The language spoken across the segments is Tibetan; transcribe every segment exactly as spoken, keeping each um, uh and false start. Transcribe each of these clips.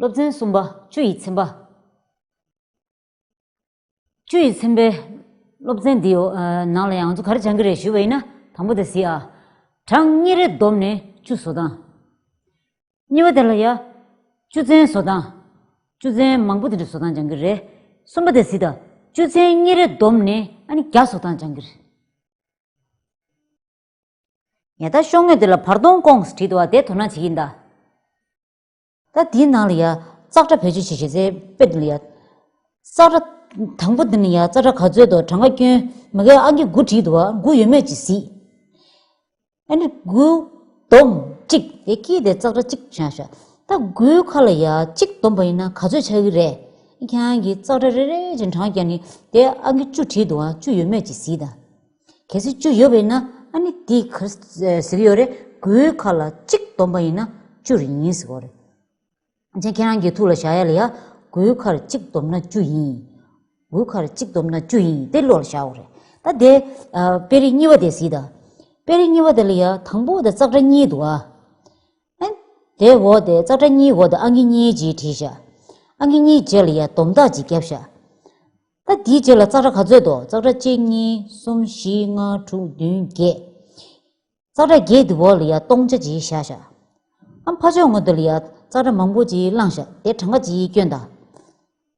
སློབ་ཚན་གསུམ་པ། བཅུ་ཡི་ཚན་པ། བཅུ་ཡི་ཚན་པའི་སློབ་ཚན་འདི་ཡོ་ཨ་ནང་ལ་ཡང་ང་ཚོ་ག་རེ་སྦྱང་གི་རེད་ཞུས་པ་ཡིན་ན། དང་པོ་དེ་གཟིགས་ཨ། གྲངས་གཉིས་རེ་བསྡོམས་ནས་བཅུ་བཟོ་སྟངས། གཉིས་པ་དེ་ལ་ཡ། བཅུ་ཚན་བཟོ་སྟངས། བཅུ་ཚན་མང་པོ་དེ་འདྲ་བཟོ་སྟངས་སྦྱང་གི་རེད། གསུམ་པ་དེ་གཟིགས་དང་། བཅུ་ཚན་གཉིས་རེ་བསྡོམས་ནས་ཨ་ནི་བརྒྱ་བཟོ་སྟངས་སྦྱང་གི་རེད། ཡ་ད་ཤོག་ངོས་དེ་ལ་བར་སྟོང་སྐོངས་བྲིས་འདུག་བ། དེ་དོ་སྣང་བྱེད་ཀྱིན་གདའ། ད་དེའི་ནང་ལ་ཡ་ཙག་སྒྲ་བེད་སྤྱོད་བྱེད་བྱེད་ཚེ་དཔེ་འདི་ལ་ཡ། ཙག་སྒྲ་དང་པོ་འདི་ནི་ཡ་ཙག་སྒྲ་ག་ཚོད་དོ། གྲངས་ཀ་སྐྱོན་མ་གའི་ཨང་ཀི་དགུ་བྲིས་འདུག་བ། དགུ་ཡོད་མེད་ཅིག་གཟིགས། ཨ་ནི་དགུ་བསྡོམས་གཅིག་དེ་ཀི་དེ་ཙག་སྒྲ་གཅིག་བཞག་བཞག་ད་དགུའི་ཁ་ལ་ཡ་གཅིག་བསྡོམས་པ་ཡིན་ན་ག་ཚོད་ཆགས་ཀྱི་རེད། ཁྱེད་རང་གིས་ཙག་སྒྲ་རེ་རེ་བཞིན་གྲངས་བརྒྱབ་ནས་དེ་ཨང་ཀི་བཅུ་བྲིས་འདུག་ཨ། བཅུ་ཡོད་མེད་ཅིག་གཟིགས་དང་། གལ་སྲིད་བཅུ་ཡོད་པ་ཡིན་ན་ཨ་ནི་དེ་ག་རེ་ཟེར་གྱི་ཡོད་རེད། དགུའི་ཁ་ལ་གཅིག་བསྡོམས་པ་ཡིན་ན་བཅུ་རེ་ཡིན་ཟེར་གྱི་ཡོད་རེད། ཁྱེད་ཁྱེད་རང་གི་ཐུགས་ལ་བཞག་ཡ་ལ་ཡ། དགུའི་ཁར་གཅིག་བསྡོམས་ན་བཅུ་ཡིན། དགུའི་ཁར་གཅིག་བསྡོམས་ན་བཅུ་ཡིན། དེ་བློ་ལ་བཞག་དགོས་རེད། ད་དེ་ཨ་དཔེ་རིས་གཉིས་པ་དེ་གཟིགས་དང་། དཔེ་རིས་གཉིས་པ་དེ་ལ་ཡ་དང་པོ་དེ་ཙག་སྒྲ་གཉིས་འདུག་ཨ། ཨ། དེ་འོག་དེ་ཙག་སྒྲ་གཉིས་འོག་དེ་ཨང་ཀི་གཉིས་ཅིག་བྲིས་ཤག་ཨང་ཀི་གཉིས་རྗེས་ལ་ཡ་བསྡོམས་རྟགས་ཅིག་བརྒྱབ་ཤག་ད་དེའི་རྗེས་ལ་ཙག་སྒྲ་ག་ཚོད་འདུག་ཙག་སྒྲ་གཅིག་གཉིས་གསུམ་བཞི་ལྔ་དྲུག་བདུན་བརྒྱད། ཙག་སྒྲ་བརྒྱད་དེ་འོག་ལ་ཡ་སྟོང་ཆ་ཅིག་བཞག་ཤག་ཨ་ཕར་ཕྱོགས་ངོས་དེ་ལ་ཡ་ཙག་སྒྲ་མང་པོ་ཅིག་བླངས་ཤག་དེ་གྲངས་ཀ་ཅིག་བསྐྱོན་དང་།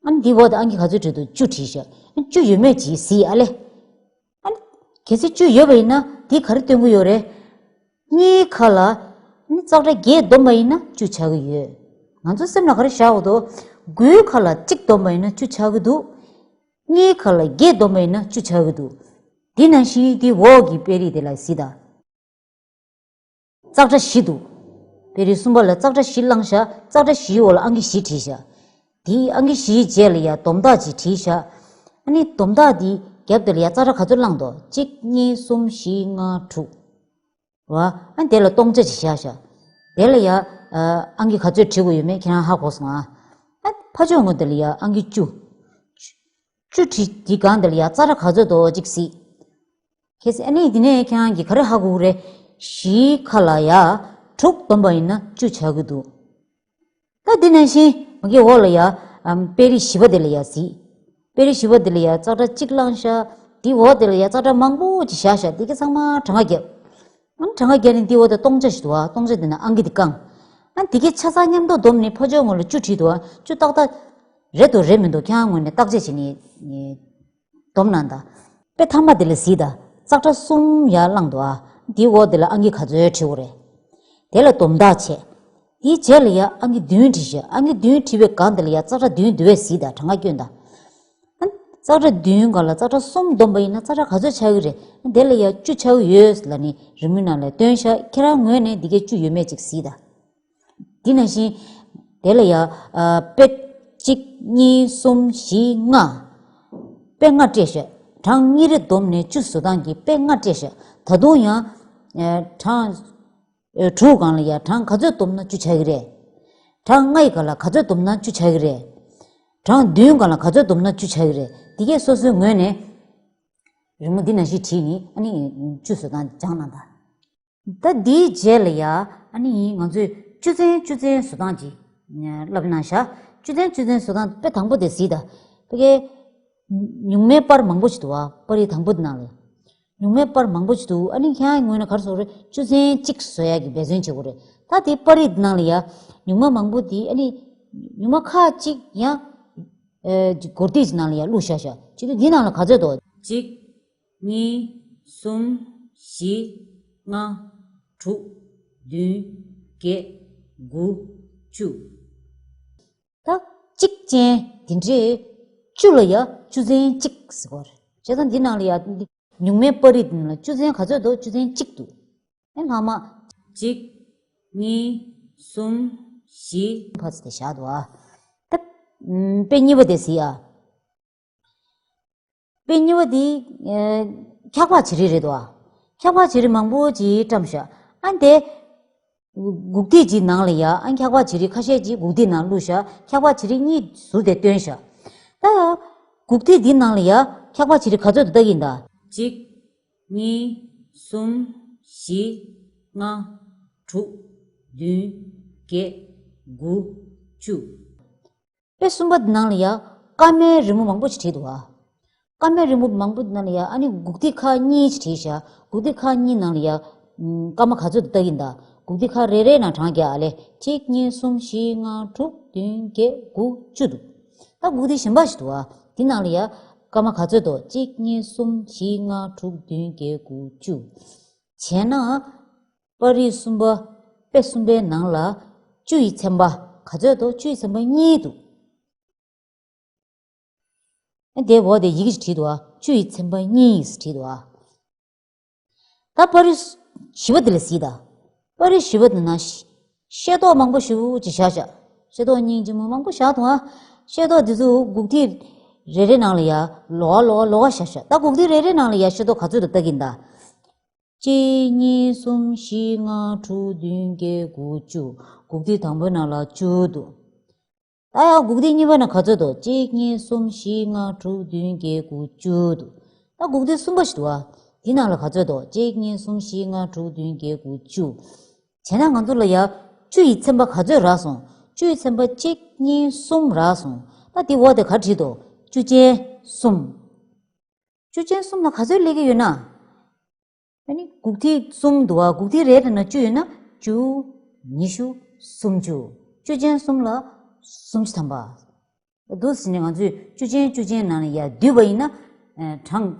ཨ་ནི་དེའི་འོག་དེ་ཨང་ཀི་ག་ཚོད་བྲིས་འདུག་བཅུ་བྲིས་ཤག་ཨ་བཅུ་ཡོད་མེད་ཅིག་གཟིགས་ཨ་ལེ། ཨ་ནི་གལ་སྲིད་བཅུ་ཡོད་པ་ཡིན་ན་དེ་ག་རེ་སྟོན་གྱི་ཡོད་རེད། གཉིས་ཁ་ལ་ཨ་ནི་ཙག་སྒྲ་བརྒྱད་བསྡོམས་པ་ཡིན་ན་བཅུ་ཆགས་ཀྱི་ཡོད། ང་ཚོ་སེམས་ལ་ག་རེ་བཞག་དགོས་འདུག་དགུའི་ཁ་ལ་གཅིག་བསྡོམས་པ་ཡིན་ན་བཅུ་ཆགས་ཀྱི་འདུག་གཉིས་ཁ་ལ་བརྒྱད་བསྡོམས་པ་ཡིན་ན་བཅུ་ཆགས་ཀྱི་འདུག་དེ་ནང་བཞིན་དེའི་འོག་གི་དཔེ་རིས་དེ་ལ་གཟིགས་དང་། ཙག་སྒྲ་བཞི་འདུག་དཔེ་རིས་གསུམ་པ་ལ་ཙག་སྒྲ་བཞི་བླངས་ཤག་ཙག་སྒྲ་བཞིའི་འོག་ལ་ཨང་ཀི་བཞི་བྲིས་ཤག་དེའི་ཨང་ཀི་བཞིའི་རྗེས་ལ་ཡ་བསྡོམས་རྟགས་ཅིག་བྲིས་ཤག་ཨ་ནི་བསྡོམས་རྟགས་དེའི་རྒྱབ་དེ་ལ་ཡ་ཙག་སྒྲ་ག་ཚོད་བླངས་འདུག་གཅིག་གཉིས་གསུམ་བཞི་ལྔ་དྲུག་བ། ཨ་ནི་དེ་ལ་སྟོང་ཆ་ཅིག་བཞག་ཤག་དེ་ལ་ཡ་ཨ་ཨང་ཀི་ག་ཚོད་བྲི་དགོས་ཡོད་མེད་ཁྱེད་རང་ཧ་གོ་སོང་ཨ། ཨ་ཕར་ཕྱོགས་ངོས་དེ་ལ་ཡ་ཨང་ཀི་བཅུ། བཅུ་བྲིས་དེའི་སྒང་དེ་ལ་ཡ་ཙག་སྒྲ་ག་ཚོད་འདུག་ཅིག་གཟིགས། གལ་སྲིད་ཨ་ནི་དེ་ནས་ཁྱེད་རང་གིས་ག་རེ་ཧ་གོ་གི་རེད། བཞིའི་ཁ་ལ་ཡ་དྲུག་བསྡོམས་པ་ཡིན་ན་བཅུ་ཆགས་ཀྱི་འདུག་ད་དེ་ནང་བཞིན་མ་གི་འོག་ལ་ཡ་ཨམ་དཔེ་རིས་བཞི་པ་དེ་ལ་ཡ་གཟིགས། དཔེ་རིས་བཞི་པ་དེ་ལ་ཡ་ཙག་སྒྲ་གཅིག་བླངས་ཤག་དེའི་འོག་དེ་ལ་ཡ་ཙག་སྒྲ་མང་པོ་ཅིག་བཞག་ཤག་དེ་ག་ཚང་མ་གྲངས་ཀ་བརྒྱབ། ཨ་ནི་གྲངས་ཀ་བརྒྱབ་ནས་འདི་འོག་ཏུ་སྟོང་ཆ་ཞིག་འདུག་ཨ། སྟོང་ཆ་འདི་ན་ཨང་ཀི་འདི་བཀང་། ཨ་ནི་འདི་གའི་ཆ་ཚང་མཉམ་དུ་བསྡོམས་ནས་ཕར་ཕྱོགས་ངོས་ལ་བཅུ་བྲིས་འདུག་ཨ། བཅུ་ཏག་ཏག་རེད་འདུག་རེད་མི་འདུག་ཁྱེད་རང་ངོས་ནས་བརྟག་དཔྱད་བྱས་ནས་བསྡོམས་གནང་དང་། དཔེ་ཐ་མ་འདི་ལ་གཟིགས་དང་། ཙག་སྒྲ་གསུམ་ཡར་བླངས་འདུག་ཨ། འདིའི་འོག་འདི་ལ་ཨང་ཀི་ག་ཚོད་བྲིས་དགོས་རེད། དེ་ལ་བསྡོམས་རྟགས་བྱས། དེའི་རྗེས་ལ་ཡ་ཨང་ཀི་བདུན་བྲིས་ཤག་ཨང་ཀི་བདུན་བྲིས་པའི་སྒང་འདི་ལ་ཡ་ཙག་སྒྲ་བདུན་འདུག་པས་གཟིགས་དང་། གྲངས་ཀ་བསྐྱོན་དང་། ཙག་སྒྲ་བདུན་སྒང་ལ་ཙག་སྒྲ་གསུམ་བསྡོམས་པ་ཡིན་ན་ཙག་སྒྲ་ག་ཚོད་ཆགས་ཀྱི་རེད། དེ་ལ་ཡ་བཅུ་ཆགས་ཀྱི་ཡོད་ལབ་ནས་རི་མོའི་ནང་ལ་སྟོན་ཤག་ཁྱེད་རང་ངོས་ནས་འདི་གའི་བཅུ་ཡོད་མེད་ཅིག་གཟིགས་དང་། འདི་ནང་བཞིན་དེ་ལ་ཡ་ཨ་དཔེ་གཅིག་གཉིས་གསུམ་བཞི་ལྔ། དཔེ་ལྔ་སྤྲད་ཤག་གྲངས་གཉིས་རེ་བསྡོམས་ནས་བཅུ་བཟོ་སྟངས་ཀྱི་དཔེ་ལྔ་སྤྲད་ཤག་ད་དུང་ཡང་ཨ་གྲངས་ཨ་དྲུག་སྒང་ལ་ཡ་གྲངས་ག་ཚོད་བསྡོམས་ན་བཅུ་ཆགས་ཀྱི་རེད། གྲངས་ལྔ་ཡི་སྒང་ལ་ག་ཚོད་བསྡོམས་ན་བཅུ་ཆགས་ཀྱི་རེད། གྲངས་བདུན་སྒང་ལ་ག་ཚོད་བསྡོམས་ན་བཅུ་ཆགས་ཀྱི་རེད། འདི་གས་སོ་སོའི་ངོས་ནས་རི་མོ་འདི་ནང་བཞིན་བྲིས་ནས་ཨ་ནི་བཅུ་བཟོ་སྟངས་སྦྱངས་གནང་དང་། ད་འདིའི་རྗེས་ལ་ཡ་ཨ་ནི་ང་ཚོས་བཅུ་ཚན་བཅུ་ཚན་བཟོ་སྟངས་ཀྱི་བསླབ་གནང་ཤག་བཅུ་ཚན་བཅུ་ཚན་བཟོ་སྟངས་དཔེ་དང་པོ་དེ་གཟིགས་དང་། ཕ་གིའི་སྨྱུག་མའི་པར་མང་པོ་ཞིག་འདུག་བ། པར་རིས་དང་པོ་འདི་ནང་ལ། སྨྱུག་མའི་པར་མང་པོ་ཞིག་འདུག་ཨ་ནི་ཁྱེད་རང་ངོས་ནས་ག་རེ་བཟོ་རེད། བཅུ་ཚན་གཅིག་བཟོ་ཡག་གི་འབད་བརྩོན་བྱེད་དགོས་རེད། ད་དེ་པར་རིས་འདི་ནང་ལ་ཡ་སྨྱུག་མ་མང་པོ་འདི་ཨ་ནི་སྨྱུག་མ་ཁག་ཅིག་ཡང་ཨེ་སྒོར་ཐིག་ཅིག་ནང་ལ་ཡ་བླུགས་བཞག་ཤག་བྱས་དུས་འདི་ནང་ལ་ག་ཚོད་འདུག་གཅིག་གཉིས། གསུམ། བཞི། ལྔ། དྲུག་བདུན། བརྒྱད། དགུ། བཅུ། ད་གཅིག་ཅན་དེ་འདྲས་བཅུ་ལ་ཡ་བཅུ་ཚན་གཅིག་ཟེར་བ་རེད། བྱས་ཙང་འདི་ནང་ལ་ཡ་འདི་སྨྱུག་མའི་པར་རིས་འདི་ནང་ལ་བཅུ་ཚན་ག་ཚོད་འདུག་བཅུ་ཚན་གཅིག་འདུག་ཨེ་ལྷག་མ། གཅིག་གཉིས། གསུམ། བཞི། ཕར་ཚུར་དེ་བཞག་འདུག་ཨ། ད་དཔེ་གཉིས་པ་དེ་གཟིགས་ཨ། དཔེ་གཉིས་པ་འདི་ཨེ་འཁྱག་པ་བྱི་རིལ་རེད་དོ། འཁྱག་པ་བྱི་རིལ་མང་པོ་ཅིག་བཀྲམ་ཤག་ཨ་དེ་སྒུག་ཐིག་ཅིག་ནང་ལ་ཡ་ཨ་འཁྱག་པ་བྱི་རིལ་ཁ་ཤས་ཅིག་སྒུག་ཐིག་ནང་བླུགས་ཤག་འཁྱག་པ་བྱི་རིལ་གཉིས་ཟུར་དེ་བཏོན་ཤག་ད་སྒུག་ཐིག་འདི་ནང་ལ་ཡ་འཁྱག་པ་བྱི་རིལ་ག་ཚོད་འདུག་ལྟ་གིན་གདའ། གཅིག་གཉིས། གསུམ། བཞི། ལྔ། དྲུག་བདུན། བརྒྱད། དགུ། བཅུ། དཔེ་གསུམ་པ་འདི་ནང་ལ་ཡ་སྐར་མའི་རི་མོ་མང་པོ་ཞིག་བྲིས་འདུག་ཨ། སྐར་མའི་རི་མོ་མང་པོ་ནང་ལ་ཡ་ཨ་ནི་དགུག་ཐིག་ཁག་གཉིས་ཅིག་བྲིས་ཤག་དགུག་ཐིག་ཁག་གཉིས་ནང་ལ་ཡ། ཨམ། སྐར་མ་ག་ཚོད་དུ་བཏགས་ཡིན་ད། དགུག་ཐིག་ཁག་རེ་རེ་ནང་གྲངས་བརྒྱ་ཨ་ལེ། གཅིག་གཉིས་གསུམ་བཞི་ལྔ་དྲུག་བདུན་བརྒྱད་དགུ་བཅུ་འདུག་ད་དགུག་ཐིག་གཞན་པ་ཞིག་འདུག་ཨ། དེ་ནང་ལ་ཡ་སྐར་མ་ག་ཚོད་དོ། གཅིག་གཉིས་གསུམ་བཞི་ལྔ་དྲུག་བདུན་བརྒྱད་དགུ་བཅུ། བྱས་ན། པར་རིས་གསུམ་པ། དཔེ་གསུམ་པའི་ནང་ལ། བཅུ་ཡི་ཚན་པ། ག་ཚོད་དོ། བཅུ་ཡི་ཚན་པ་གཉིས་འདུག་དེ་འོག་དེ་ཡི་གེ་ཞིག་བྲིས་འདུག་ཨ། བཅུ་ཡི་ཚན་པ་གཉིས་བྲིས་འདུག་ཨ། ད་པར་རིས་བཞི་པ་དེ་ལ་གཟིགས་དང་། པར་རིས་བཞི་པ་དེ་ན་ཤ། ཤེལ་ཏོག་མང་པོ་ཞེ་པོ་ཅིག་བཞག་བཞག་ཤེལ་ཏོག་སྙིང་རྗེ་མོ་མང་པོ་བཞག་འདུག་ཨ། ཤེལ་ཏོག་དེ་ཚོ་དགུག་ཐིག་རེ་རེ་ནང་ལ་ཡ་ལོགས་ཀ་ལོགས་ཀ་ལོགས་ཀ་བཞག་བཞག་ད་དགུག་ཐིག་རེ་རེ་ནང་ལ་ཡ་ཤེལ་ཏོག་ག་ཚོད་དུ་བཏགས་ཀྱིན་གདའ། གཅིག་གཉིས་གསུམ་བཞི་ལྔ་དྲུག་བདུན་བརྒྱད་དགུ་བཅུ། དགུག་ཐིག་དང་པོའི་ནང་ལ་བཅུ་འདུག་ད་ཡང་དགུག་ཐིག་གཉིས་པ་ན་ག་ཚོད་དོ། གཅིག་གཉིས་གསུམ་བཞི་ལྔ་དྲུག་བདུན་བརྒྱད་དགུ་བཅུ་འདུག་ད་དགུག་ཐིག་གསུམ་པ་ཞིག་འདུག་ཨ། དེ་ནང་ལ་ག་ཚོད་དོ། གཅིག་གཉིས་གསུམ་བཞི་ལྔ་དྲུག་བདུན་བརྒྱད་དགུ་བཅུ། བྱས་ན་ང་ཚོ་ལ་ཡ། བཅུ་ཡི་ཚན་པ་ག་ཚོད་རག་སོང་། བཅུ་ཡི་ཚན་པ་གཅིག་གཉིས་གསུམ་རག་སོང་། ད་དེ་འོག་དེ་ག་བྲིས་དོ། བཅུ་ཅན་གསུམ། བཅུ་ཅན་གསུམ་ལ་ག་ཚོད་སླེབས་ཀྱི་ཡོད་ན། ཨ་ནི་དགུག་ཐིག་གསུམ་འདུག་བ། དགུག་ཐིག་རེ་རེ་ན་བཅུ་ཡོད་ན་བཅུ། ཉི་ཤུ། སུམ་ཅུ། བཅུ་ཅན་གསུམ་ལ་སུམ་ཅུ་ཐམ་པ། འདུག་ཟེར་ནས་ང་ཚོས་བཅུ་ཅན་བཅུ་ཅན་ནང་ལ་ཡ་བསྡུས་པ་ཡིན་ན། ཨ། གྲངས་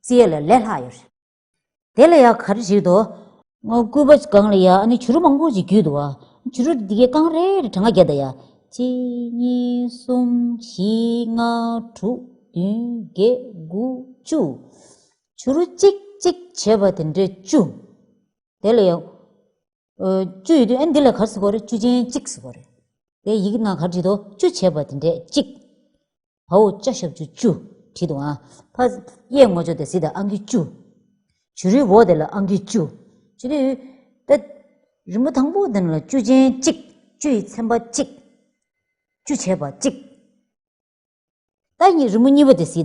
བརྩི་ཡས་ལ་ལས་སླ་ཡོད་རེད། དེ་ལ་ཡ་ག་རེ་བྲིས་དོ། སྐུད་པ་སྒང་ལ་ཡ་ཨ་ནི་བྱུ་རུ་མང་པོ་ཞིག་བརྒྱུས་འདུག་བ། བྱུ་རུ་འདི་གའི་རྐང་རེ་རེ་གྲངས་ཀ་བརྒྱབ་ད་ཡ། གཅིག་གཉིས་གསུམ་བཞི་ལྔ་དྲུག་བདུན་བརྒྱད་དགུ་བཅུ། བྱུ་རུ་གཅིག་གཅིག་བྱས་པ་དེ་འདྲའི་བཅུ། དེ་ལ་ཡང་། ཨ། བཅུ་ཡོད་དུས་ཨ་འདི་ལ་ག་རེ་ཟེར་དགོས་རེད། བཅུ་ཅན་གཅིག་ཟེར་དགོས་རེད། དེ་ཡི་གེ་ནང་ག་རེ་བྲིས་འདུག་བཅུ་བྱས་པ་དེ་འདྲས་གཅིག་བའོ་ཅ་ཞབས་ཀྱུ་བཅུ་བྲིས་འདུག་ཨ། ཕ། གཡས་ངོས་ཕྱོགས་དེ་གཟིགས་དང་། ཨང་ཀི་བཅུ། བྱུ་རུའི་འོག་དེ་ལ་ཨང་ཀི་བཅུ། བྱུ་རུའི། ད། རི་མོ་དང་པོ་དེ་ནང་ལ་བཅུ་ཅན་གཅིག་བཅུ་ཡི་ཚན་པ་གཅིག་བཅུ་བྱས་པ་གཅིག་ད་གཉིས། རི་མོ་གཉིས་པ་དེ་གཟིགས་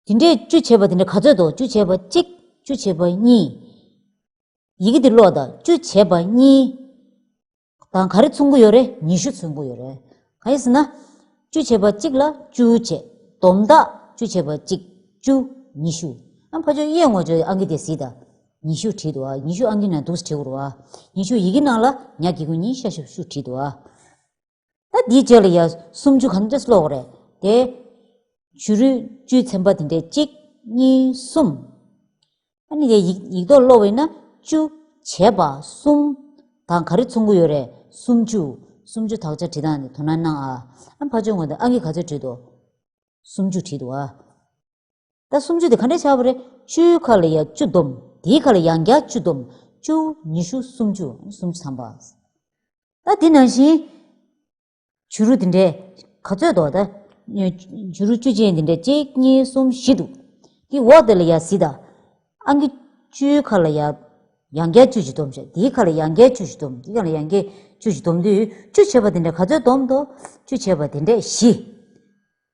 དང་། དེ་འདྲས་བཅུ་བྱས་པ་དེ་འདྲས་ག་ཚོད་འདུག་བཅུ་བྱས་པ་གཅིག་བཅུ་བྱས་པ་གཉིས། ཡི་གེ་འདི་ཀློག་དང་། བཅུ་བྱས་པ་གཉིས། དང་ག་རེ་མཚུངས་ཀྱི་ཡོད་རེད། ཉི་ཤུ་མཚུངས་ཀྱི་ཡོད་རེད། གང་ཡིན་ཟེར་ན། བཅུ་བྱས་པ་གཅིག་ལ་བཅུ་བྱས། བསྡོམས་དག་བཅུ་བྱས་པ་གཅིག་བཅུ། ཉི་ཤུ། ཨ། ཕར་ཕྱོགས་གཡས་ངོས་ཕྱོགས་ཨང་ཀི་དེ་གཟིགས་དང་། ཉི་ཤུ་བྲིས་འདུག་ཨ། ཉི་ཤུ་ཨང་ཀི་ནང་འདུག་སེ་བྲིས་དགོས་རེད་བ། ཉི་ཤུ་ཡི་གེ་ནང་ལ་ཉ་གི་གུ་ཉི་ཤ་ཞབས་ཞུ་བྲིས་འདུག་ཨ། ད་འདིའི་རྗེས་ལ་ཡ་སུམ་ཅུ་ག་འདྲས་ཀློག་དགོས་རེད་དེ། བྱུ་རུའི་བཅུའི་ཚན་པ་དེ་འདྲས་གཅིག་གཉིས་གསུམ། ཨ་ནི་དེ་ཡིག་ཡིག་ཐོག་ཀློག་པ་ཡིན་ན་བཅུ་བྱས་པ་གསུམ་དང་ག་རེ་མཚུངས་ཀྱི་ཡོད་རེད། སུམ་ཅུ། སུམ་ཅུ་དག་ཆ་བྲིས་སྟངས་དེ་དོ་སྣང་གནང་ཨ། ཨ། ཕར་ཕྱོགས་ངོས་དང་ཨང་ཀི་ག་ཚོད་བྲིས་འདུག་སུམ་ཅུ་བྲིས་འདུག་ཨ། ད་སུམ་ཅུ་དེ་ག་འདྲས་ཆགས་པ་རེད། བཅུའི་ཁ་ལ་ཡ་བཅུ་བསྡོམས། དེའི་ཁ་ལ་ཡང་བསྐྱར་བཅུ་བསྡོམས། བཅུ། ཉི་ཤུ། སུམ་ཅུ། སུམ་ཅུ་ཐམ་པ། ད་དེ་ནང་བཞིན། བྱུ་རུ་དེ་འདྲས་ག་ཚོད་འདུག་ད། བྱུ་རུ་བཅུ་ཅན་དེ་འདྲས་གཅིག་གཉིས་གསུམ་བཞི་འདུག་དེ་འོག་དེ་ལ་ཡ་གཟིགས་དང་། ཨང་ཀི་བཅུའི་ཁ་ལ་ཡ། ཡང་བསྐྱར་བཅུ་ཞིག་བསྡོམས་ཤག་དེའི་ཁ་ལ་ཡང་བསྐྱར་བཅུ་ཞིག་བསྡོམས། དེའི་ཁ་ལ་ཡང་བསྐྱར་བཅུ་ཞིག་བསྡོམས་དུས་བཅུ་བྱས་པ་དེ་འདྲས་ག་ཚོད་བསྡོམས་འདུག་བཅུ་བྱས་པ་དེ་འདྲས་བཞི།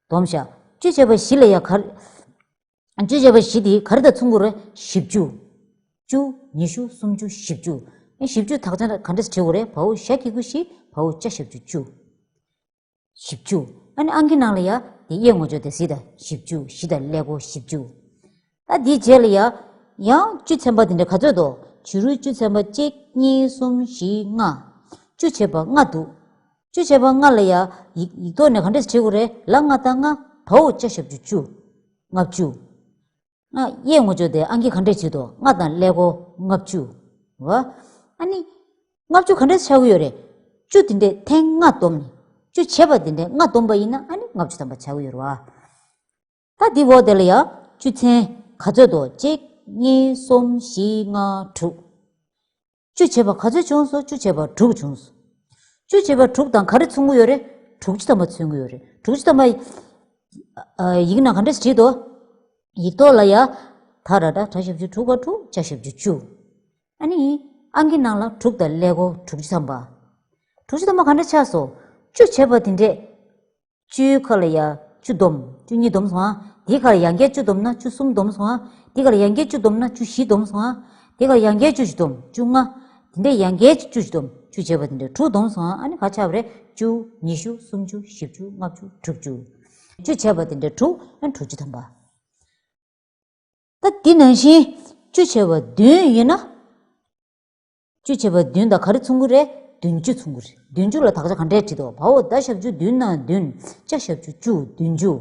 བསྡོམས་ཤག་བཅུ་བྱས་པ་བཞི་ལ་ཡ་ག་རེ། བཅུ་བྱས་པ་བཞི་དེ་ག་རེ་དང་མཚུངས་ཀྱི་རེད། བཞི་བཅུ། བཅུ། ཉི་ཤུ། སུམ་ཅུ། བཞི་བཅུ། ཨ། བཞི་བཅུ་དག་ཆ་ག་འདྲས་བྲིས་དགོས་རེད། བའོ་ཞ་གི་གུ་བཞི། བའོ་ཅ་ཞབས་ཀྱུ་བཅུ། བཞི་བཅུ། ཨ་ནི་ཨང་ཀི་ནང་ལ་ཡ་དེ་གཡས་ངོས་ཕྱོགས་དེ་གཟིགས་དང་། བཞི་བཅུ། བཞི་དང་ཀླད་ཀོར་བཞི་བཅུ། ད་དེའི་རྗེས་ལ་ཡ། ཡང་བཅུ་ཚན་པ་དེ་འདྲ་ག་ཚོད་འདུག་བྱུ་རུའི་བཅུ་ཚན་པ་གཅིག་གཉིས་གསུམ་བཞི་ལྔ། བཅུ་བྱས་པ་ལྔ་འདུག་བཅུ་བྱས་པ་ལྔ་ལ་ཡ་ཡིག་ཡིག་ཐོག་ནས་ག་འདྲས་བྲིས་དགོས་རེད། ལ་ལྔ་བཏགས་ལྔ། བའོ་ཅ་ཞབས་ཀྱུ་བཅུ། ལྔ་བཅུ། ཨ། གཡས་ངོས་ཕྱོགས་དེ་ཨང་ཀི་ག་འདྲས་བྲིས་འདུག་ལྔ་དང་ཀླད་ཀོར་ལྔ་བཅུ། རེད་བ། ཨ་ནི། ལྔ་བཅུ་ག་འདྲས་ཆགས་ཀྱི་ཡོད་རེད། བཅུ་དེ་འདྲས་ཐེངས་ལྔ་བསྡོམས་ནས། བཅུ་བྱས་པ་དེ་འདྲས་ལྔ་བསྡོམས་པ་ཡིན་ན་ཨ་ནི་ལྔ་བཅུ་ཐམ་པ་ཆགས་ཀྱི་ཡོད་རེད་བ། ད་འདི་འོག་དེ་ལ་ཡ། བཅུ་ཚན་ག་ཚོད་འདུག་གཅིག་གཉིས་གསུམ་བཞི་ལྔ་དྲུག་བཅུ་བྱས་པ་ག་ཚོད་བྱུང་སོང་། བཅུ་བྱས་པ་དྲུག་བྱུང་སོང་། བཅུ་བྱས་པ་དྲུག་དང་ག་རེ་མཚུངས་ཀྱི་ཡོད་རེད། དྲུག་ཅུ་ཐམ་པ་མཚོན་གྱི་ཡོད་རེད། དྲུག་ཅུ་ཐམ་པ། ཨ། ཡིག་ནང་ག་འདྲས་བྲིས་འདུག་ཡིག་ཐོག་ལ་ཡ། ད་ར་ཏྲ་ཞབས་ཀྱུ་དྲུག་ག་དྲུག་ཅ་ཞབས་ཀྱུ་བཅུ། ཨ་ནི། ཨང་ཀི་ནང་ལ་དྲུག་དང་ཀླད་ཀོར་དྲུག་ཅུ་ཐམ་པ། དྲུག་ཅུ་ཐམ་པ་ག་འདྲས་ཆགས་སོང་། བཅུ་བྱས་པ་དེ་འདྲས། བཅུའི་ཁ་ལ་ཡ་བཅུ་བསྡོམས། བཅུ་གཉིས་བསྡོམས་སོང་ཨ། དེའི་ཁ་ལ་ཡང་བསྐྱར་བཅུ་བསྡོམས་ན་བཅུ་གསུམ་བསྡོམས་སོང་ཨ། དེའི་ཁ་ལ་ཡང་བསྐྱར་བཅུ་བསྡོམས་ན་བཅུ་བཞི་བསྡོམས་སོང་ཨ། དེའི་ཁ་ལ་ཡང་བསྐྱར་བཅུ་བཞི་བསྡོམས་བཅུ་ལྔ། དེ་འདྲས་ཡང་བསྐྱར་བཅུ་བཞི་བསྡོམས། བཅུ་བྱས་པ་དེ་འདྲ་དྲུག་བསྡོམས་སོང་ཨ་ནི་ག་ཆགས་པ་རེད། བཅུ། ཉི་ཤུ། སུམ་ཅུ། བཞི་བཅུ། ལྔ་བཅུ། དྲུག་ཅུ། བཅུ་བྱས་པ་དེ་འདྲ་དྲུག་ཨ་ནི་དྲུག་ཅུ་ཐམ་པ། ད་འདི་ནང་བཞིན་བཅུ་བྱས་པ་བདུན་ཡིན་ན། བཅུ་བྱས་པ་བདུན་དང་ག་རེ་མཚུངས་ཀྱི་རེད། བདུན་ཅུ་མཚུངས་ཀྱི་རེད། བདུན་ཅུ་ལ་དག་ཆ་ག་འདྲས་བྲིས་འདུག་བའོ་ད་ཞབས་ཀྱུ་བདུན་ན་བདུན། ཅ་ཞབས་ཀྱུ་བཅུ། བདུན་ཅུ།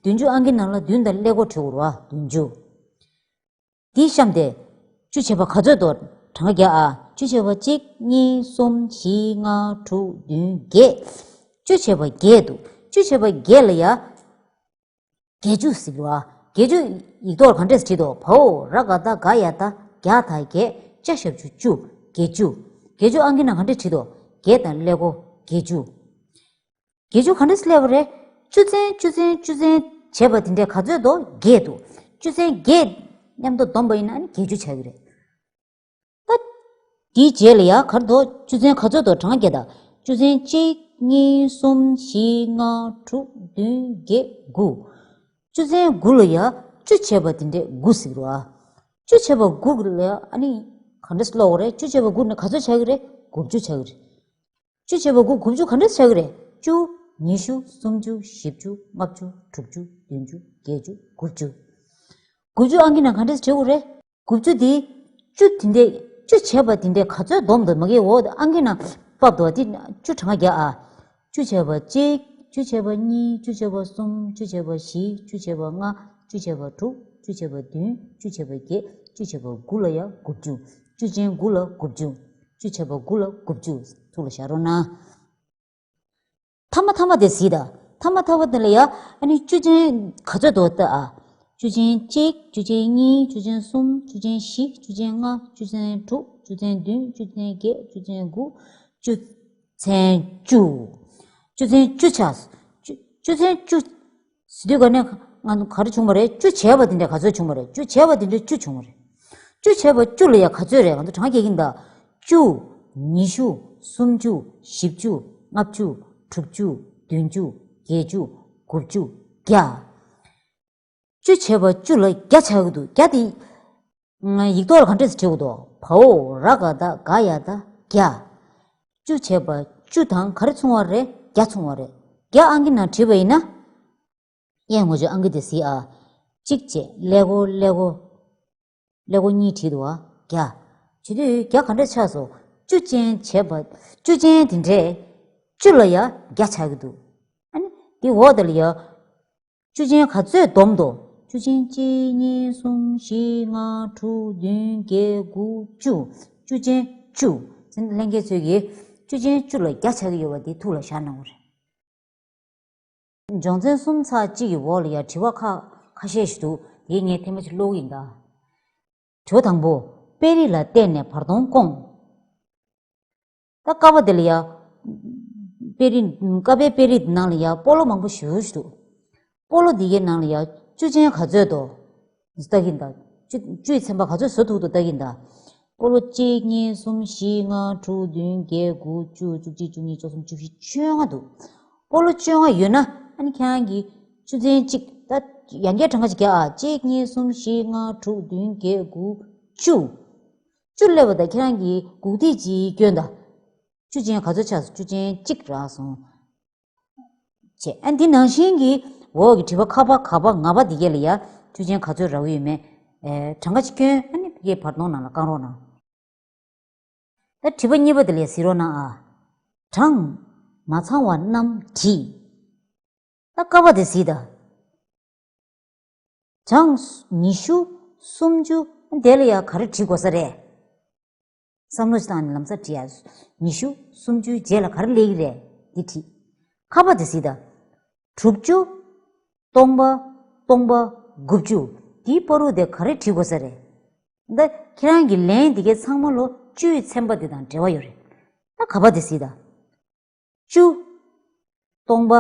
བདུན་ཅུ་ཨང་ཀི་ནང་ལ་བདུན་དང་ཀླད་ཀོར་བྲིས་དགོས་རེད་བ། བདུན་ཅུ། འདི་གཤམ་དེ། བཅུ་བྱས་པ་ག་ཚོད་འདུག་གྲངས་ཀ་རྒྱག་ཨ། བཅུ་བྱས་པ་གཅིག་གཉིས་གསུམ་བཞི་ལྔ་དྲུག་བདུན་བརྒྱད། བཅུ་བྱས་པ་བརྒྱད་འདུག་བཅུ་བྱས་པ་བརྒྱད་ལ་ཡ། བརྒྱད་ཅུ་ཟེར་གྱི་རེད་བ། བརྒྱད་ཅུ་ཡིག་ཐོག་ལ་ག་འདྲས་བྲིས་འདུག་བའོ་ར་ག་བཏགས་རྒ་ཡ་བཏགས་རྒྱ་ད་བརྒྱད། ཅ་ཞབས་ཀྱུ་བཅུ། བརྒྱད་ཅུ། བརྒྱད་ཅུ་ཨང་ཀི་ནང་ག་འདྲས་བྲིས་འདུག་བརྒྱད་དང་ཀླད་ཀོར་བརྒྱད་ཅུ། བརྒྱད་ཅུ་ག་འདྲས་སླེབས་པ་རེད། བཅུ་ཚན་བཅུ་ཚན་བཅུ་ཚན་བྱས་པ་དེ་འདྲས་ག་ཚོད་འདུག་བརྒྱད་འདུག་བཅུ་ཚན་བརྒྱད་མཉམ་དུ་བསྡོམས་པ་ཡིན་ན་ཨ་ནི་བརྒྱད་ཅུ་ཆགས་ཀྱི་རེད། ད། དེའི་རྗེས་ལ་ཡ་ག་རེ་འདུག་བཅུ་ཚན་ག་ཚོད་འདུག་གྲངས་ཀ་རྒྱག་ད། བཅུ་ཚན་གཅིག་གཉིས་གསུམ་བཞི་ལྔ་དྲུག་བདུན་བརྒྱད་དགུ། བཅུ་ཚན་དགུ་ལ་ཡ་བཅུ་བྱས་པ་དེ་འདྲས་དགུ་ཟེར་གྱི་རེད་བ། བཅུ་བྱས་པ་དགུ་ལ་ཡ་ཨ་ནི་ག་འདྲས་ཀློག་དགོས་རེད། བཅུ་བྱས་པ་དགུ་ནི་ག་ཚོད་ཆགས་ཀྱི་རེད། དགུ་བཅུ་ཆགས་ཀྱི་རེད། བཅུ་བྱས་པ་དགུ་དགུ་བཅུ་ག་འདྲས་ཆགས་ཀྱི་རེད། བཅུ། ཉི་ཤུ། སུམ་ཅུ། བཞི་བཅུ། ལྔ་བཅུ། དྲུག་ཅུ། བདུན་ཅུ། བརྒྱད་ཅུ། དགུ་བཅུ། དགུ་བཅུ་ཨང་ཀི་ནང་ག་འདྲས་བྲིས་དགོས་རེད། དགུ་བཅུ་དེ། བཅུ་དེ་འདྲས། བཅུ་བྱས་པ་དེ་འདྲས་ག་ཚོད་བསྡོམས་འདུག་མ་གི་འོ་ཨང་ཀི་ནང་ཕབ་འདུག་དེ་བཅུ་གྲངས་ཀ་རྒྱག་ཨ། བཅུ་བྱས་པ་གཅིག་བཅུ་བྱས་པ་གཉིས། བཅུ་བྱས་པ་གསུམ། བཅུ་བྱས་པ་བཞི། བཅུ་བྱས་པ་ལྔ། བཅུ་བྱས་པ་དྲུག་བཅུ་བྱས་པ་བདུན། བཅུ་བྱས་པ་བརྒྱད། བཅུ་བྱས་པ་དགུ་ལ་ཡ་དགུ་བཅུ། བཅུ་ཅན་དགུ་ལ་དགུ་བཅུ། བཅུ་བྱས་པ་དགུ་ལ་དགུ་བཅུ། ཐུགས་ལ་བཞག་རོགས་གནང་། ཐ་མ་ཐ་མ་དེ་གཟིགས་དང་། ཐ་མ་ཐ་མ་དེ་ལ་ཡ་ཨ་ནི་བཅུ་ཅན་ག་ཚོད་འདུག་ལྟ་ཨ། བཅུ་ཅན་གཅིག་བཅུ་ཅན་གཉིས། བཅུ་ཅན་གསུམ། བཅུ་ཅན་བཞི། བཅུ་ཅན་ལྔ། བཅུ་ཅན་དྲུག་བཅུ་ཅན་བདུན། བཅུ་ཅན་བརྒྱད། བཅུ་ཅན་དགུ། བཅུ་ཚན་བཅུ། བཅུ་ཚན་བཅུ་ཆགས། བཅུ་བཅུ་ཚན་བཅུ། ཟེར་དུས་ག་ནས་ང་ཚོ་ག་རེ་བྱུང་བ་རེད། བཅུ་བྱས་པ་དེ་འདྲ་ག་ཚོད་བྱུང་བ་རེད། བཅུ་བྱས་པ་དེ་འདྲ་བཅུ་བྱུང་བ་རེད། བཅུ་བྱས་པ་བཅུ་ལ་ཡ་ག་ཚོད་རེད། ང་ཚོ་གྲངས་ཀ་རྒྱག་གིན་གདའ། བཅུ། ཉི་ཤུ། སུམ་ཅུ། བཞི་བཅུ། ལྔ་བཅུ། དྲུག་ཅུ། བདུན་ཅུ། བརྒྱད་ཅུ། དགུ་བཅུ། བརྒྱ། བཅུ་བྱས་པ་བཅུ་ལ་བརྒྱ་ཆགས་ཀྱི་འདུག་བརྒྱ་དེ། ཡིག་ཐོག་ལ་ག་འདྲས་སེ་བྲིས་དགོས་འདུག་བའོ་ར་ག་བཏགས་རྒ་ཡ་བཏགས་བརྒྱ། བཅུ་བྱས་པ་བཅུ་དང་ག་རེ་མཚུངས་པ་རེད། བརྒྱ་མཚུངས་པ་རེད། བརྒྱ་ཨང་ཀི་ནང་བྲིས་པ་ཡིན་ན། གཡས་ངོས་ཀྱི་ཨང་ཀི་དེ་གཟིགས་ཨ། གཅིག་བྱས་ཀླད་ཀོར་ཀླད་ཀོར། ཀླད་ཀོར་གཉིས་བྲིས་འདུག་ཨ། བརྒྱ། བྱེད་དུས་བརྒྱ་ག་འདྲས་ཆགས་སོང་། བཅུ་ཅན་བྱས་པ། བཅུ་ཅན་དེ་འདྲས། བཅུ་ལ་ཡ་བརྒྱ་ཆགས་ཀྱི་འདུག་ཨ་ནི། དེ་འོག་དེ་ལ་ཡ། བཅུ་ཅན་ག་ཚོད་བསྡོམས་འདུག་བཅུ་ཅན་གཅིག་གཉིས་གསུམ་བཞི་ལྔ་དྲུག་བདུན་བརྒྱད་དགུ་བཅུ། བཅུ་ཅན་བཅུ། ལྷན་རྒྱས་ཚོས་ཀྱིས་བཅུ་ཅན་བཅུ་ལ་བརྒྱ་ཆགས་ཀྱི་ཡོད་པ་དེ་ཐུགས་ལ་བཞག་གནང་དགོས་རེད། སྦྱོང་ཚན་གསུམ་ཚེག་གཅིག་གི་འོག་ལ་ཡ་དྲི་བ་ཁག་ཁ་ཤས་ཤིག་འདུག་དེ་ངས་ཐེངས་མ་གཅིག་ཀློག་གི་ཡིན་ད། དྲི་བ་དང་པོ། དཔེ་རིས་ལ་བལྟས་ནས་བར་སྟོང་སྐོང་། ད་ཀ་པ་དེ་ལ་ཡ། དཔེ་རིས། ཀ་པའི་དཔེ་རིས་ནང་ལ་ཡ་སྤོ་ལོ་མང་པོ་ཞེ་པོ་ཞིག་འདུག་སྤོ་ལོ་འདི་གའི་ནང་ལ་ཡ་བཅུ་ཅན་ག་ཚོད་འདུག་ལྟ་གིན་གདའ། བཅུ་བཅུའི་ཚན་པ་ག་ཚོད་བཟོ་ཐུབ་འདུག་ལྟ་གིན་གདའ། སྤོ་ལོ་གཅིག་གཉིས་གསུམ་བཞི་ལྔ་དྲུག་བདུན་བརྒྱད་དགུ་བཅུ་བཅུ་གཅིག་བཅུ་གཉིས་བཅུ་གསུམ་བཅུ་བཞི་བཅོ་ལྔ་འདུག་སྤོ་ལོ་བཅོ་ལྔ་ཡོད་ན་ཨ་ནི་ཁྱེད་རང་གིས་བཅུ་ཚན་གཅིག་ད་ཡང་བསྐྱར་གྲངས་ཀ་ཅིག་རྒྱག་ཨ། གཅིག་གཉིས་གསུམ་བཞི་ལྔ་དྲུག་བདུན་བརྒྱད་དགུ་བཅུ། བཅུ་སླེབས་པ་དང་ཁྱེད་རང་གིས་དགུ་ཐིག་ཅིག་སྐྱོན་དང་། བཅུ་ཅན་ག་ཚོད་ཆགས་སོང་། བཅུ་ཅན་གཅིག་རག་སོང་། བྱས། ཨ་འདི་ནང་བཞིན་གྱི་འོག་གི་དྲི་བ་ཁ་པ་ག་པ་ང་པ་འདི་གས་ལ་ཡ་བཅུ་ཅན་ག་ཚོད་རག་གི་ཡོད་མེད། ཨེ། གྲངས་ཀ་ཅིག་སྐྱོན། ཨ་ནི་ཕ་གིའི་བར་སྟོང་ནང་ལ་བཀང་རོགས་གནང་། ད་དྲི་བ་གཉིས་པ་དེ་ལ་ཡ་གཟིགས་རོགས་གནང་ཨ། གྲངས་མ་ཚང་བ་རྣམས་བྲིས། ད་ཀ་པ་དེ་གཟིགས་དང་། གྲངས་ཉི་ཤུ། སུམ་ཅུ། དེ་ལ་ཡ་ག་རེ་བྲིས་དགོས་ས་རེད། བསམ་བློ་ཞིག་བཏང་ནས་ལམ་སང་བྲིས་ཡ། ཉི་ཤུ། སུམ་ཅུའི་རྗེས་ལ་ག་རེ་སླེབས་ཀྱི་རེད། འདི་བྲིས། ཁ་པ་དེ་གཟིགས་དང་། དྲུག་ཅུ། སྟོང་པ། སྟོང་པ། དགུ་བཅུ། འདིའི་བར་དུ་དེ་ག་རེ་བྲིས་དགོས་ས་རེད། ད་ཁྱེད་རང་གི་ལན་འདི་གའི་ཚང་མ་ལོ་བཅུའི་ཚན་པ་འདི་དང་འབྲེལ་བ་ཡོད་རེད། ད་ག་པ་དེ་གཟིགས་དང་། བཅུ། སྟོང་པ།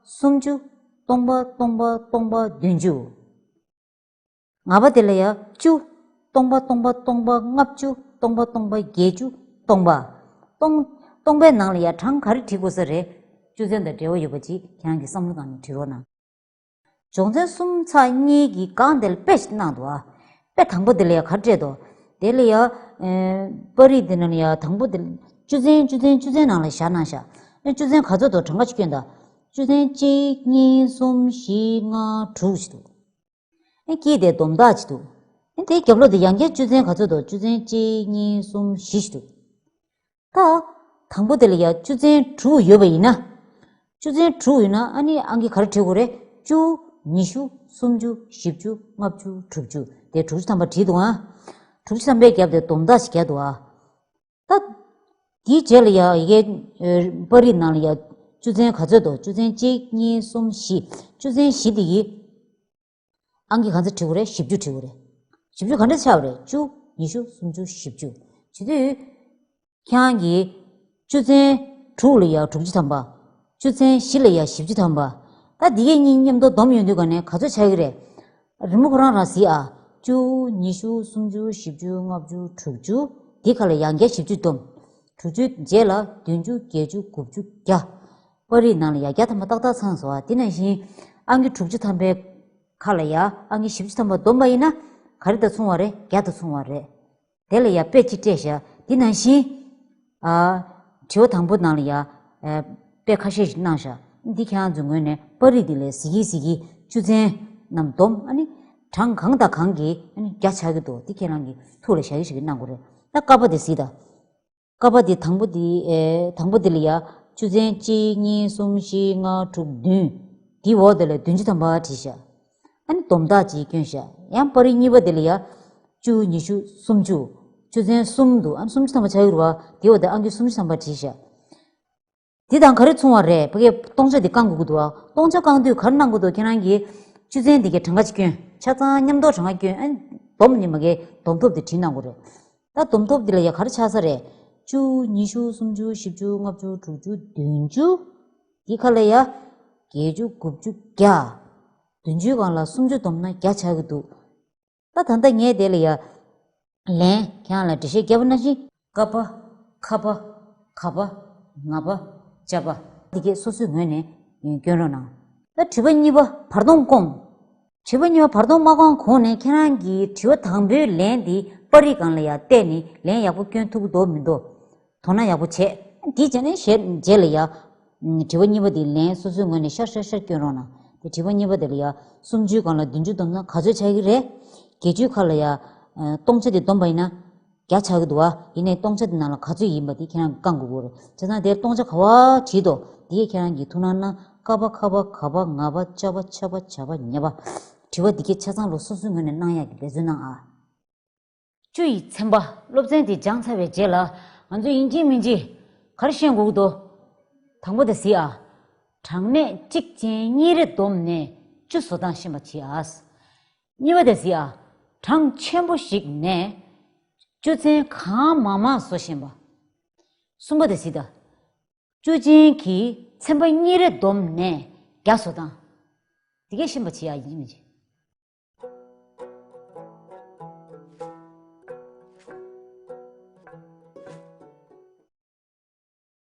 སུམ་ཅུ། སྟོང་པ། སྟོང་པ། སྟོང་པ། བདུན་ཅུ། ང་པ་དེ་ལ་ཡ་བཅུ། སྟོང་པ། སྟོང་པ། སྟོང་པ། ལྔ་བཅུ། སྟོང་པ། སྟོང་པ། བརྒྱད་ཅུ། སྟོང་པ། སྟོང་། སྟོང་པའི་ནང་ལ་ཡ་གྲངས་ག་རེ་བྲིས་དགོས་ས་རེད། བཅུ་ཚན་དང་འབྲེལ་བ་ཡོད་པ་ཅིག་ཁྱེད་རང་གིས་བསམ་བློ་བཏང་ནས་བྲིས་རོགས་གནང་། སྦྱོང་ཚན་གསུམ་ཚེག་གཉིས་ཀྱི་སྒང་དེ་ལ་དཔེ་ཞིག་གནང་འདུག་ཨ། དཔེ་དང་པོ་དེ་ལ་ཡ་ག་རེ་སྤྲད་འདུག་དེ་ལ་ཡ། ཨེ། པར་རིས་དེ་ནང་ལ་ཡ་དང་པོ་དེ། བཅུ་ཚན་བཅུ་ཚན་བཅུ་ཚན་ནང་ལ་བཞག་གནང་ཤག་ཨེ་བཅུ་ཚན་ག་ཚོད་འདུག་གྲངས་ཀ་ཅིག་སྐྱོན་དང་། བཅུ་ཚན་གཅིག་གཉིས་གསུམ་བཞི་ལྔ་དྲུག་ཅིག་འདུག་ཨེ་དཀྱིལ་དེ་སྡོམ་རྟགས་ཅིག་འདུག་ཨེ་དེའི་རྒྱབ་ལོགས་དེ་ཡང་བསྐྱར་བཅུ་ཚན་ག་ཚོད་འདུག་བཅུ་ཚན་གཅིག་གཉིས་གསུམ་བཞི་ཅིག་འདུག་ད། དང་པོ་དེ་ལ་ཡ་བཅུ་ཚན་དྲུག་ཡོད་པ་ཡིན་ན། བཅུ་ཚན་དྲུག་ཡོད་ན་ཨ་ནི་ཨང་ཀི་ག་རེ་བྲིས་དགོས་རེད། བཅུ། ཉི་ཤུ། སུམ་ཅུ། བཞི་བཅུ། ལྔ་བཅུ། དྲུག་ཅུ། དེ་དྲུག་ཅུ་ཐམ་པ་བྲིས་འདུག་ཨ། དྲུག་ཅུ་ཐམ་པའི་རྒྱབ་དེ་སྡོམ་རྟགས་ཤིག་བརྒྱབ་འདུག་ཨ། ད། དེའི་རྗེས་ལ་ཡ་ཡི་གེ་ཨེ་པར་རིས་ནང་ལ་ཡ་བཅུ་ཚན་ག་ཚོད་འདུག་བཅུ་ཚན་གཅིག་གཉིས་གསུམ་བཞི། བཅུ་ཚན་བཞི་དེ་ཡི། ཨང་ཀི་ག་ཚོད་བྲིས་དགོས་རེད། བཞི་བཅུ་བྲིས་དགོས་རེད། བཞི་བཅུ་ག་འདྲ་ཆགས་པ་རེད། བཅུ། ཉི་ཤུ། སུམ་ཅུ། བཞི་བཅུ། བྱེད་དུས། ཁྱེད་རང་གིས་བཅུ་ཚན་དྲུག་ལ་ཡ་དྲུག་ཅུ་ཐམ་པ། བཅུ་ཚན་བཞི་ལ་ཡ་བཞི་བཅུ་ཐམ་པ། ད་འདི་གས་གཉིས་མཉམ་དུ་སྡོམ་ཡོང་དུས་ག་ནས་ག་ཚོད་ཆགས་ཀྱི་རེད། རི་མོ་ཁོ་རང་རང་གཟིགས་ཨ། བཅུ། ཉི་ཤུ། སུམ་ཅུ། བཞི་བཅུ། ལྔ་བཅུ། དྲུག་ཅུ། འདི་ཁ་ལ་ཡང་བསྐྱར་བཞི་བཅུ་སྡོམ། དྲུག་ཅུའི་རྗེས་ལ་བདུན་ཅུ། བརྒྱད་ཅུ། དགུ་བཅུ། བརྒྱ། པར་རིས་ནང་ལ་ཡ་བརྒྱ་ཐམ་པ་ཏག་ཏག་ཚང་སོང་ཨ། དེ་ནང་བཞིན་ཨང་ཀི་དྲུག་ཅུ་ཐམ་པའི་ཁ་ལ་ཡ་ཨང་ཀི་བཞི་བཅུ་ཐམ་པ་སྡོམ་པ་ཡིན་ན་ག་རེ་དང་མཚུངས་པ་རེད། བརྒྱ་དང་མཚུངས་པ་རེད། དེ་ལ་ཡ་དཔེ་གཅིག་སྤྲད་ཤག་དེ་ནང་བཞིན། ཨ། དྲི་བ་དང་པོ་ནང་ལ་ཡ། ཨ། དཔེ་ཁ་ཤས་ཤིག་གནང་ཤག་འདི་ཁྱེད་རང་ཚོའི་ངོས་ནས་པར་རིས་འདི་ལས་གཟིགས་ཀྱིན་གཟིགས་ཀྱིན་བཅུ་ཚན་རྣམས་སྡོམ་ཨ་ནི། གྲངས་གང་དང་གང་གིས་ཨ་ནི་བརྒྱ་ཆགས་ཀྱི་འདུག་འདི་ཁྱེད་རང་གིས་ཐུགས་ལ་བཞག་གི་བཞག་གི་གནང་དགོས་རེད། ད་ཀ་པ་དེ་གཟིགས་དང་། ཀ་པ་འདི་དང་པོ་འདི་ཨེ་དང་པོ་འདི་ལ་ཡ། བཅུ་ཚན་གཅིག་གཉིས་གསུམ་བཞི་ལྔ་དྲུག་བདུན། འདིའི་འོག་དེ་ལ་བདུན་ཅུ་ཐམ་པ་བྲིས་ཤག་ཨ་ནི་སྡོམ་རྟགས་ཅིག་བསྐྱོན་ཤག་ཡང་པར་རིས་གཉིས་པ་འདི་ལ་ཡ། བཅུ། ཉི་ཤུ། སུམ་ཅུ། བཅུ་ཚན་གསུམ་འདུག་ཨ་ནི་སུམ་ཅུ་ཐམ་པ་ཆགས་ཀྱི་རེད་བ། དེའི་འོག་དེ་ཨང་ཀི་སུམ་ཅུ་ཐམ་པ་བྲིས་ཤག་འདི་དང་ག་རེ་མཚུངས་པ་རེད། ཕ་གིའི་སྟོང་ཆ་འདི་བཀང་དགོས་ཀྱི་འདུག་བ། སྟོང་ཆ་བཀང་དུས་ག་རེ་གནང་དགོས་འདུག་ཁྱེད་རང་གིས་བཅུ་ཚན་འདི་གའི་གྲངས་ཀ་ཅིག་སྐྱོན། ཆ་ཚང་མཉམ་དུ་གྲངས་ཀ་སྐྱོན། ཨ་ནི་སྡོམ་ནི་མ་གའི་སྡོམ་ཐོབ་འདི་བྲིས་གནང་དགོས་རེད། ད་སྡོམ་ཐོབ་འདི་ལ་ཡ་ག་རེ་ཆགས་ས་རེད། བཅུ། ཉི་ཤུ། སུམ་ཅུ། བཞི་བཅུ། ལྔ་བཅུ། དྲུག་ཅུ། བདུན་ཅུ། འདི་ཁ་ལ་ཡ། བརྒྱད་ཅུ། དགུ་བཅུ། བརྒྱ། བདུན་ཅུའི་སྒང་ལ་སུམ་ཅུ་སྡོམ་ན་བརྒྱ་ཆགས་ཀྱི་འདུག་ད་ད་ལྟ་ངས་དེ་ལ་ཡ། ལན་ཁྱེད་རང་ལ་འགྲེལ་བཤད་བརྒྱབ་པ་ནང་བཞིན། ཀ་པ། ཁ་པ། ག་པ། ང་པ། ཅ་པ། འདི་གས་སོ་སོའི་ངོས་ནས་སྐྱོན་རོགས་གནང་། ད་དྲི་བ་གཉིས་པ་བར་སྟོང་སྐོང་། དྲི་བ་གཉིས་པ་བར་སྟོང་མ་སྐོང་གོང་ནས་ཁྱེད་རང་གིས་དྲི་བ་དང་པོའི་ལན་འདི་པར་རིས་སྒང་ལ་ཡ་བལྟས་ནས་ལན་ཡག་པོ་སྐྱོན་ཐུབ་ཀྱི་འདུག་མི་འདུག་དོ་སྣང་ཡག་པོ་བྱས། དེའི་རྗེས་ནས་ཞེས་རྗེས་ལ་ཡ། དྲི་བ་གཉིས་པ་དེའི་ལན་སོ་སོའི་ངོས་ནས་ཤར་ཤར་ཤར་སྐྱོན་རོགས་གནང་། དེ་དྲི་བ་གཉིས་པ་དེ་ལ་ཡ། སུམ་ཅུའི་སྒང་ལ་བདུན་ཅུ་བསྡོམས་ན་ག་ཚོད་ཆགས་ཀྱི་རེད། བརྒྱད་ཅུའི་ཁ་ལ་ཡ། སྟོང་ཆ་དེ་བསྡོམས་པ་ཡིན་ན། བརྒྱ་ཆགས་ཀྱི་འདུག་བ། ཡིན་ནའི་སྟོང་ཆ་དེ་ནང་ལ་ག་ཚོད་ཡིན་པ་དེ་ཁྱེད་རང་གིས་བཀང་དགོས་ཀྱི་རེད། བྱས་ཙང་དེར་སྟོང་ཆ་ག་བ་བྲིས་འདུག་དེ་ཁྱེད་རང་གིས་ཐུགས་སྣང་གནང་། ཀ་པ། ཁ་པ། ག་པ། ང་པ། ཅ་པ། ཆ་པ། ཇ་པ། ཉ་པ། དྲི་བ་འདི་གའི་ཆ་ཚང་ལོ་སོ་སོའི་ངོས་ནས་གནང་ཡག་གི་འབད་བརྩོན་གནང་ཨ། བཅུ་ཡི་ཚན་པ་སློབ་ཚན་དེ་སྦྱངས་ཚར་བའི་རྗེས་ལ་ང་ཚོས་ཡིན་གཅིག་མིན་གཅིག་ག་རེ་ཤེས་དགོས་ཀྱི་འདུག་དང་པོ་དེ་གཟིགས་ཨ། གྲངས་གནས་གཅིག་ཅན་གཉིས་རེ་བསྡོམས་ནས་བཅུ་བཟོ་སྟངས་ཤེས་པ་བྱེད་ཨ། གཉིས་པ་དེ་གཟིགས་ཨ། གྲངས་ཆེན་པོ་ཞིག་ནས་བཅུ་ཚན་གང་མང་མང་བཟོ་ཤེས་པ། གསུམ་པ་དེ་གཟིགས་ཨ། བཅུ་ཅན་གྱི་ཚན་པ་གཉིས་རེ་བསྡོམས་ནས་བརྒྱ་བཟོ་སྟངས། འདི་གས་ཤེས་པ་བྱེད་ཡག་ཡིན་གཅིག་མིན་གཅིག